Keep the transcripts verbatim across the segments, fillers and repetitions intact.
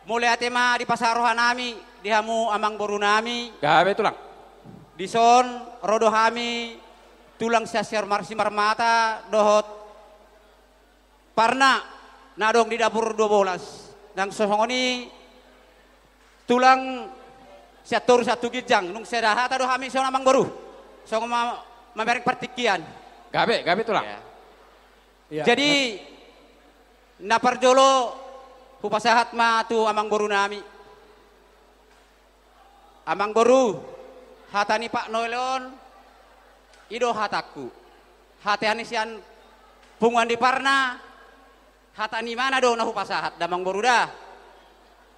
Mauliate ma dipasahat rohanami di hamu amangborunami. Gabe tulang. Dison ro do hami tulang sian Simarmata dohot Parna na adong di dapur dua bolas. Nang songon i tulang sian toru sahat tu ginjang, nunga sada hata do hami songon amangboru. Songon ma-, mamereng partingkian. Gabe, gabe tulang. Ya. Ya. Jadi na parjolo hupasahat ma tu amangborunami. Amangboru, hata ni Pak Noel on, i do hatangku. Hata ni sian punguan di Parna, hata ni imana do na hupasahat, da amangboru da.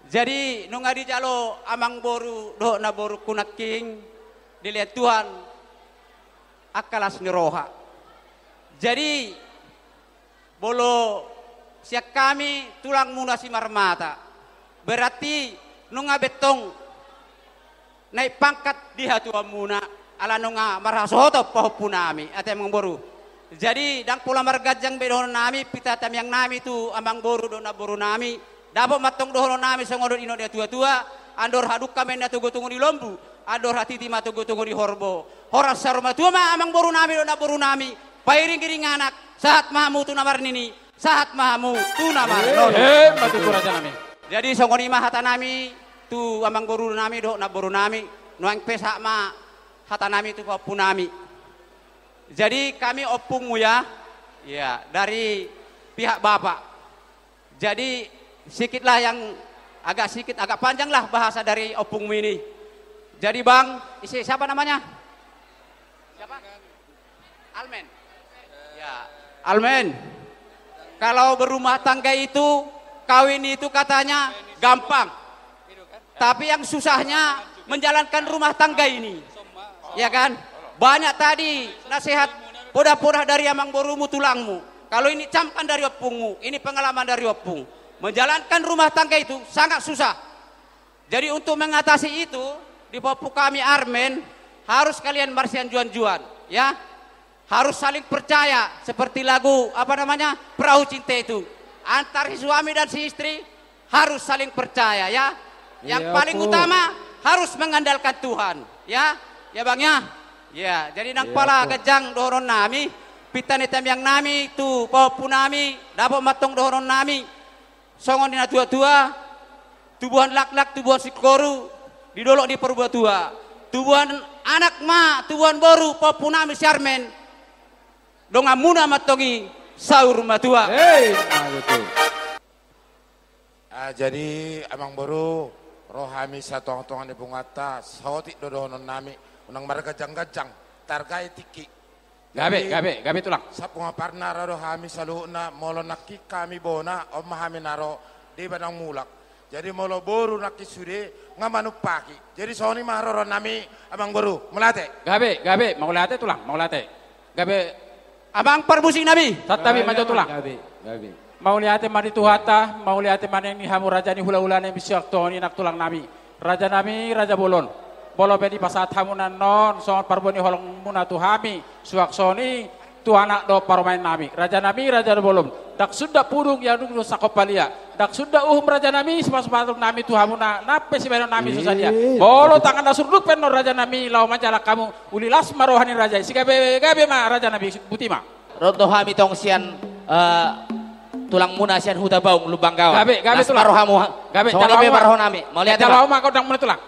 Jadi nunga dijalo amangboru dohot namborungku nangkin, dilehon Tuhan angka las ni roha. Jadi molo sian hami tulangmuna Simarmata, berarti nunga be tong naik pangkat di hatuaonmuna, ala nunga marhasohoton pahompunami, ate amangboru. Jadi ndang pola marganjang be dohononnami, pinta tangiangnami tu amangboru dohot namborunami, dapot ma tong dohononnami songon didok ni natuatua, andor hadungka ma inna togutogu ni lombu, andor hatiti ma togutogu ni horbo. Horas saur matua ma amangborunami dohot namborunami, pairingiring anak, sahat ma hamu tu na marnini, sahat ma hamu tu na marnono. Eh, ma tutu rajanami. Jadi songon i ma hatanami tu amangborunami dohot namborunami, nuaeng pe sahat ma hatanami tu pahompunami. Jadi kami ompungmu ya, ya dari pihak bapak. Jadi sikitlah yang agak sikit, agak panjanglah bahasa dari ompungmu ini. Jadi bang, isi siapa namanya? Siapa? Almen. Ya, Almen. Kalau berumah tangga itu, kawin itu katanya gampang. Tapi yang susahnya menjalankan rumah tangga ini. Ya kan? Banyak tadi nasihat poda-poda dari amangborumu tulangmu. Kalau ini camkan dari ompungmu, ini pengalaman dari ompung. Menjalankan rumah tangga itu sangat susah. Jadi untuk mengatasi itu, di pahompu kami Armen, harus kalian marsianjuanjuan, ya. Harus saling percaya, seperti lagu, apa namanya, Perahu Cinta itu. Antar si suami dan si istri harus saling percaya, ya. Yang paling utama harus mengandalkan Tuhan, ya. Ya bang ya. Ya, jadi ndang pola ganjang dohononnami, pinta ni tangiangnami tu pahompunami, dapot ma tong dohononnami. Songon di natuatua, tubuan laklak, tubuan singkoru, di dolok ni Purbatua. Tubuan anak ma, tubuan boru, pahompunami si Armen. Donganmuna ma tong i saur matua. Hei, ma tutu. Ah, jadi amangboru, ro hami sian tongatonga ni punguanta, saotik do dohononnami, unang marganjangganjang, targa i tingki. Gabe, jadi, gabe, gabe tulang. Sahat punguan Parna ro do hami saluhutna, molo nangkin hami bona, on ma hami na ro, deba naung mulak. Jadi molo boru nangkin sude, nga manumpaki. Jadi songon i ma haroroannami, amangboru. Mauliate. Gabe, gabe, mauliate tulang, mauliate. Gabe. Amang parmusiknami. Santabi ma jo tulang. Gabe, gabe. Mauliate ma di Tuhanta, mauliate ma di hamu raja ni hulahula nami suang songon i nang tulangnami. Rajanami, raja bolon. Molo pe dipasahat hamu annon, songon parbue ni holongmuna tu hami, suang songon i, tu anak dohot parumaennami. Rajanami, raja bolon. Ndang suda pudung ia dung sangkop palia. Ndang suda uhum rajanami, sipasupasu nami tu hamuna, nang pe sibahenonnami so sadia. Molo tangan na surduk pe annon rajanami, laho manjalang hamu, uli las ma roha ni raja i. Sigabegabe ma rajanami, botima. Ro do hami tong sian, eh, tulangmuna sian Hutabaung, Lumban Gaon. Gabe, gabe tulang. Las ma rohamu. Gabe, songon i ma rohanami. Mauliate ma. Jalo ma gondangmuna tulang.